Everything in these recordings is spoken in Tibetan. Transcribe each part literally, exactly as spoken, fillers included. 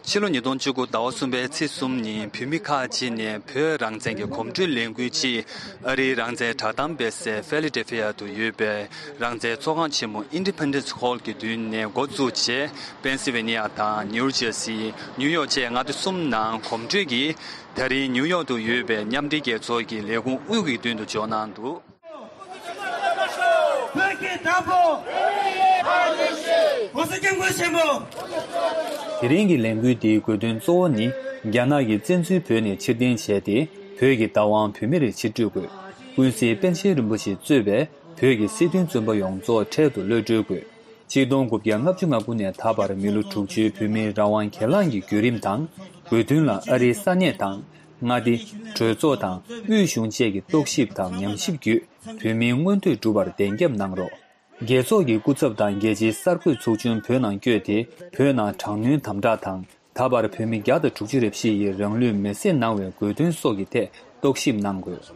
ཕྱི་ལོ་ཉིས་སྟོང་བཅུ་དགུ་ཟླ་བ་གསུམ་པའི་ཚེས་གསུམ་ཉིན་བོད་མི་ཁག་ཅིག་ནས་བོད་རང་བཙན་གྱི་གོམ་བགྲོད་ལས་འགུལ་གཅིག་ཨ་རིའི་རང་བཙན་བསྒྲགས་གཏམ་སྤེལ་སའི་ཕེ་ལེ་ཌེལ་ཕི་ཡ་དུ་ཡོད་པའི་རང་བཙན་ཚོགས་ཁང་ཆེན་མོ་Independence Hall གི་མདུན་ནས་འགོ་བཙུགས་རྗེས། པེན་སི་ཝེ་ནི་ཡ་དང་ནིའུ་ཇར་སི། ནིའུ་ཡོག་བཅས་མངའ་སྡེ་གསུམ་ནང་གོམ་བགྲོད་ཀྱིས། ད་རིང་ནིའུ་ཡོག་ཏུ་ཡོད་པའི་མཉམ་འབྲེལ་རྒྱལ་ཚོགས་ཀྱི་ལས་ཁུངས་དབུས་ཀྱི་མདུན་དུ་འབྱོར་གནང་འདུག། བོད་ཀྱི་བདག་པོ། ༸གོང་ས་༸སྐྱབས་མགོན་ཆེན་པོ། དེ་རིང་གི་ལས་འགུལ་འདིའི་དགོས་འདུན་གཙོ་བོ་ནི། རྒྱ་ནག་གིས་བཙན་འཛུལ་བོད་ནས་ཕྱིར་འཐེན་བྱས་ཏེ། བོད་ཀྱི་བདག་དབང་བོད་མི་རིགས་ཕྱིར་སྤྲོད་དགོས། ཀུན་གཟིགས་པཎ་ཆེན་རིན་པོ་ཆེས་གཙོས་པའི་བོད་ཀྱི་སྲིད་དོན་བཙོན་པ་ཡོངས་རྫོགས་འཕྲལ་དུ་གློད་གྲོལ་དགོས། ཆིག་སྟོང་དགུ་བརྒྱ་ལྔ་བཅུ་ང་དགུ་ནས་ད་བར་མི་ལོ་དྲུག་ཅུའི་བོད་མིའི་རང་དབང་གྱེན་ལངས་ཀྱི་བརྒྱུད་རིམ་དང་། དགོས་འདུན་ལ་ཨ་རིའི་ས་གནས་དང་། མངའ་སྡེ། གྲོས་ཚོགས་དང་དབུས་གཞུང་བཅས་ཀྱི་རྟོག་ཞིབ་དང་ཉམས་ཞིབ་བརྒྱུད། བོད་མིའི་མངོན་འདོད་སྒྲུབ་པར་བདེན་རྒྱབ་གནང་རོགས། རྒྱལ་ཚོགས་ཀྱི་སྐུ་ཚབ་དང་རྒྱལ་སྤྱིའི་གསར་འགོད་ཚོགས་ཆུང་བོད་ནང་བསྐྱོད་དེ། བོད་ནང་དྲག་གནོན་དམ་དྲག་དང་། ད་བར་བོད་མི་བརྒྱ་དང་དྲུག་ཅུ་རེ་བཞི་ཡིས་རང་ལུས་མེར་སྲེག་གནང་བའི་དགོས་འདུན་སོགས་ཀྱི་ཐད་རྟོག་ཞིབ་གནང་དགོས།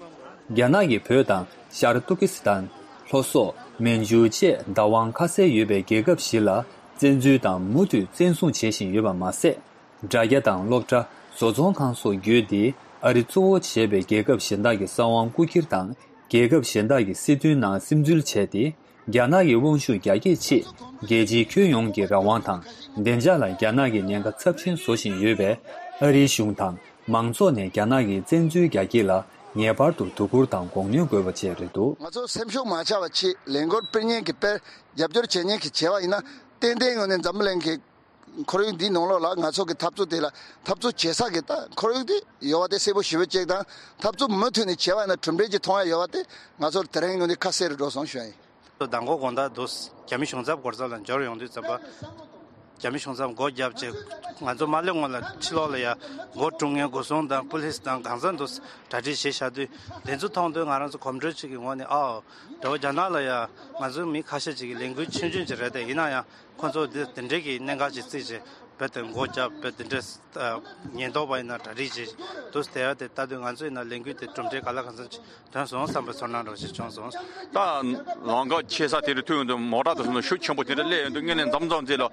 རྒྱ་ནག་གིས་བོད་དང་ཤར་ཏུར་ཀི་སི་ཐན། ལྷོ་སོག་མན་ཇུ་བཅས་བདག་དབང་ཁ་གསལ་ཡོད་པའི་རྒྱལ་ཁབ་བཞི་ལ་བཙན་འཛུལ་དང་མུ་མཐུད་བཙན་བཟུང་བྱེད་བཞིན་ཡོད་པ་མ་ཟད། དྲ་རྒྱ་དང་སློབ་གྲྭ། བཟོ་ཚོང་ཁང་སོགས་བརྒྱུད་དེ་ཨ་རི་གཙོ་བོ་བྱས་པའི་རྒྱལ་ཁབ་གཞན་དག་གི་གསང་བའི་རྐུ་འཁྱེར་དང་། རྒྱལ་ཁབ་གཞན་དག་གི་སྲིད་དོན་ནང་སིམ་འཛུལ་བྱས་ཏེ། རྒྱ་ནག་གི་དབང་ཤུགས་རྒྱ་སྐྱེད་ཆེད། རྒྱལ་སྤྱིའི་ཁྱོན་ཡོངས་ཀྱི་རང་དབང་དང་བདེ་འཇགས་ལ་རྒྱ་ནག་གིས་ཉེན་ཁ་ཚབས་ཆེན་བཟོ་བཞིན་ཡོད་པས། ཨ་རིའི་གཞུང་དང་མང་ཚོགས་ནས་རྒྱ་ནག་གི་བཙན་འཛུལ་རྒྱ་སྐྱེད་ལ་ངེས་པར་དུ་དོ་ཁུར་དང་གོ་གནོན་དགོས་པ་བཅས་རེད་འདུག། ང་ཚོ་སེམས་ཤུགས་མ་ཆག་པ་བྱེད། ལས་འགུལ་སྤེལ་མཁན་གྱིས་སྤེལ། རྒྱབ་སྐྱོར་བྱེད་མཁན་གྱིས་བྱས་པ་ཡིན་ན། ཏན་ཏན་ངོས་ནས་འཛམ་བུ་གླིང་གི་ཁོར་ཡུག་འདིའི་ནང་ལོགས་ལ་ང་ཚོ་གི་འཐབ་རྩོད་དེ་ལ་འཐབ་རྩོད་བྱེད་ས་གི་ད་ཁོར་ཡུག་དེ་ཡོད་པ་དེ་གསལ་པོ་ཞེ་པོ་ཅིག་དང་། འཐབ་རྩོད་མུ་མཐུད་ནས་བྱས་པ་ཡིན་ན་གྲུབ་འབྲས་ཅིག་མཐོང་ཡ་ཡོད་པ་དེ་ང་ཚོར་དེ་རིང་ངོས་ནས་ཁ་གསལ་རུ་འགྲོ་སོང་ཞུ་ཡ་ཡིན། མདང་དགོང་དགོང་དག་འདུག། རྒྱ་མི་གཞུང་ཚབ་སྐོར་ཚབ་ལ་འབྱོར་ཡོང་དུས་ཙམ་པ། རྒྱ་མི་གཞུང་ཚབ་སྒོ་བརྒྱབ་བྱས། ང་ཚོ་མ་སླེབས་སྔོན་ལ་ཕྱི་ལོགས་ལ་ཡ་སྒོ་དཀྲུག་མཁན་སྒོ་སྲུང་དང་པུ་ལིས་དང་གང་ཟག་འདུག་གྲ་སྒྲིག་བྱས་བཞག་དུས། དེ་ཚོ་མཐོང་དུས་ང་རང་ཚོ་གོམ་བགྲོད་ཅིག་གི་ངོས་ནས། ཨའོ། འདྲ་བོ་རྒྱ་ནག་ལ་ཡ་ང་ཚོའི་མི་ཁ་ཤས་ཅིག་གི་ལས་འགུལ་ཆུང་ཆུང་ཅིག་རེད་དེ། ཡིན་ན་ཡང་ཁོ་ཚོ་འདི་དེ་འདྲའི་གི་གནད་འགག་ཅིག་བརྩིས་བྱས། རྦད་དེ་སྒོ་བརྒྱབ། རྦད་དེ་འདྲའི་ཉེན་རྟོག་པ་ཡིན་ན་གྲ་སྒྲིག་བྱས་འདུག། དེ་ཡ་དེ་ལྟ་དུས་ང་ཚོ་ཡིན་ན་ལས་འགུལ་དེ་གྲུབ་འབྲས་ག་ལ་གང་འཚམ་ཅིག་ཐོན་སོང་བསམ་པའི་ཚོར་སྣང་འདྲ་བོ་ཞིག་བྱུང་སོང་། ད་ལམ་ཁ་ཆེ་ས་དེ་འདྲ་ཐུག་ཡོང་དུས་མོ་ཊ་དང་སོང་ན་ཤུགས་ཆེན་པོ་དེ་འདྲ་སླེབས་ཡོང་དུས། དངོས་གནས་མཚམས་མཚམས་ཅིག་ལ་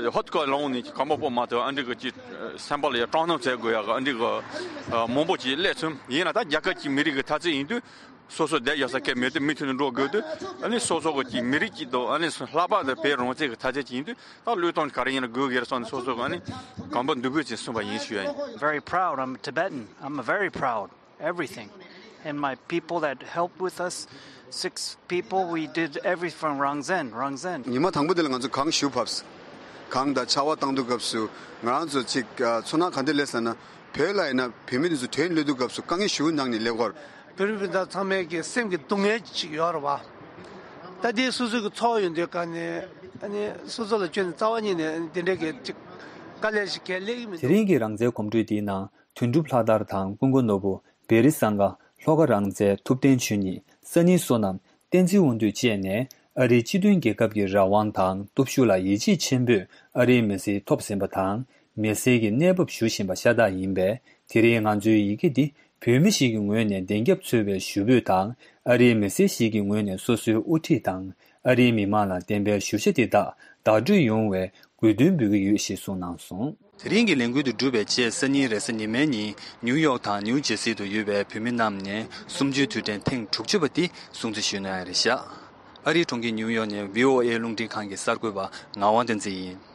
ཧོ་ཏི་ཀ་ལོང་ནས་ཀམ་པ་པོ་མ་ཐོན། ཨ་འདྲ་གི་ཅིག་སེམས་པ་ལ་ཡ་སྐྲག་སྣང་བྱེད་དགོས་ཡ་གི་ཨ་འདྲ་གི་མང་པོ་ཅིག་སླེབས་སོང་། ཡིན་ན་ད་རྒྱལ་ཁབ་ཀྱི་མི་རིགས་ཀྱི་འཐབ་རྩོད་ཡིན་དུས། སོ་སོ་བསྡད་ཡོད་ས་ཁེལ་མེད་དུས། མུ་མཐུད་ནས་འགྲོ་དགོས་དུས། ཨ་ནི་སོ་སོ་གི་ཅིག་མི་རིགས་ཅིག་དང་། ཨ་ནི་ལྷག་པར་དུ་བོད་རང་བཙན་གྱི་འཐབ་རྩོད་ཅིག་ཡིན་དུས། ད་བློས་གཏོང་ག་རེ་ཡིན་ན་དགོས་ཀྱི་རེད་བསམ་ནས། སོ་སོ་གི་ཨ་ནི་གོམ་པ་མདུན་སྤོས་ཅིག་སོང་བ་ཡིན་ཞུ་ཡ་ཡིན། Very proud. I'm a Tibetan. I'm a very proud. Everything. And my people that helped with us, six people, we did everything from རང་བཙན། རང་བཙན། ཉི་མ་དང་པོ་དེ་ལ་ང་ཚོ་གངས་ཞུ་བབས། གངས་དང་ཆར་པ་བཏང་དུས་སྐབས་སུ་ང་རང་ཚོ་ཅིག་ཨ་ཚོར་སྣང་ག་འདྲ་སླེབས་ཟེར་ན། བོད་ལ་ཡིན་ན་བོད་མི་དེ་ཚོ་དྲན་སླེབས་དུས་སྐབས་སུ་དཀའ་ངལ་ཞེ་པོ་མྱངས་ནས་སླེབས་ཀྱི་ཡོད་རེད་པ། བོད་རིགས་སྤུན་ཟླ་ཚང་མའི་གི་སེམས་ཀྱི་སྡུག་བསྔལ་ཅིག་ཡོད་རེད་པ། ད་དེ་སོ་སོ་གི་ཚོར་ཡོང་དུས་ག་ནས། ཨ་ནི་སོ་སོ་ལ་ཁྱོན་ནས་རྩ་བ་ཉིད་ནས་དེ་འདྲའི་གི་ཅིག་དཀའ་ལས་ཤིག་གང་ཡང་སླེབས་ཀྱི་མི་འདུག། དེ་རིང་གི་རང་བཙན་གོམ་བགྲོད་འདིའི་ནང་དོན་གྲུབ་ལྷ་དར་དང་ཀུན་དགའ་ནོར་བུ། བེ་རི་སངྒ། ལྷོ་ཁ་རང་བཙན། ཐུབ་བསྟན་ཆོས་ཉིད། སང་ཉིན་བསོད་ནམས། བསྟན་འཛིན་དབང་འདུས་བཅས་ནས་ཨ་རིའི་སྤྱི་མཐུན་རྒྱལ་ཁབ་ཀྱི་རང་དབང་དང་སྟོབས་ཤུགས་ལ་ཡིད་ཆེས་ཆེན་པོས་ཨ་རིའི་མི་སེར་ཐོབ་ཟིན་པ་དང་། མི་སེར་གྱི་གནས་བབ་ཞུ་བཞིན་པ་ཤ་སྟག་ཡིན་པས། དེ་རིང་ང་ཚོའི་ཡི་གེ་འདི་བོད་མི་ཞིག་གི་ངོས་ནས་བདེན་རྒྱབ་འཚོལ་བའི་ཞུ་འབོད་དང་། ཨ་རིའི་མི་སེར་ཞིག་གི་ངོས་ནས་སོ་སོའི་དབུ་ཁྲིད་དང་ཨ་རིའི་མི་མང་ལ་བདེན་པའི་ཞུ་བྱ་འདི་དག་བདག་སྤྲོད་ཡོང་བའི་དགོས་འདུན་འབུལ་གྱི་ཡོད་ཞེས་གསུངས་གནང་སོང་། དེ་རིང་གི་ལས་འགུལ་དུ་གྲུབ་པའི་རྗེས། སང་ཉིན་རེས་གཟའ་ཉི་མའི་ཉིན་ནིའུ་ཡོག་དང་ནིའུ་ཇེ་སི་དུ་ཡོད་པའི་བོད་མི་རྣམས་ནས་གསུམ་བཅུའི་དུས་དྲན་ཐེངས་དྲུག་ཅུ་པ་འདི་སྲུང་བརྩི་ཞུ་གནང་ཡ་རེད་བཞག། ཨ་རིའི་གྲོང་ཁྱེར་ནིའུ་ཡོག་ནས་བྷི་ཨོ་ཨེ་རླུང་འཕྲིན་ཁང་གི་གསར་འགོད་པ་ངག་དབང་བསྟན་འཛིན་ཡིན།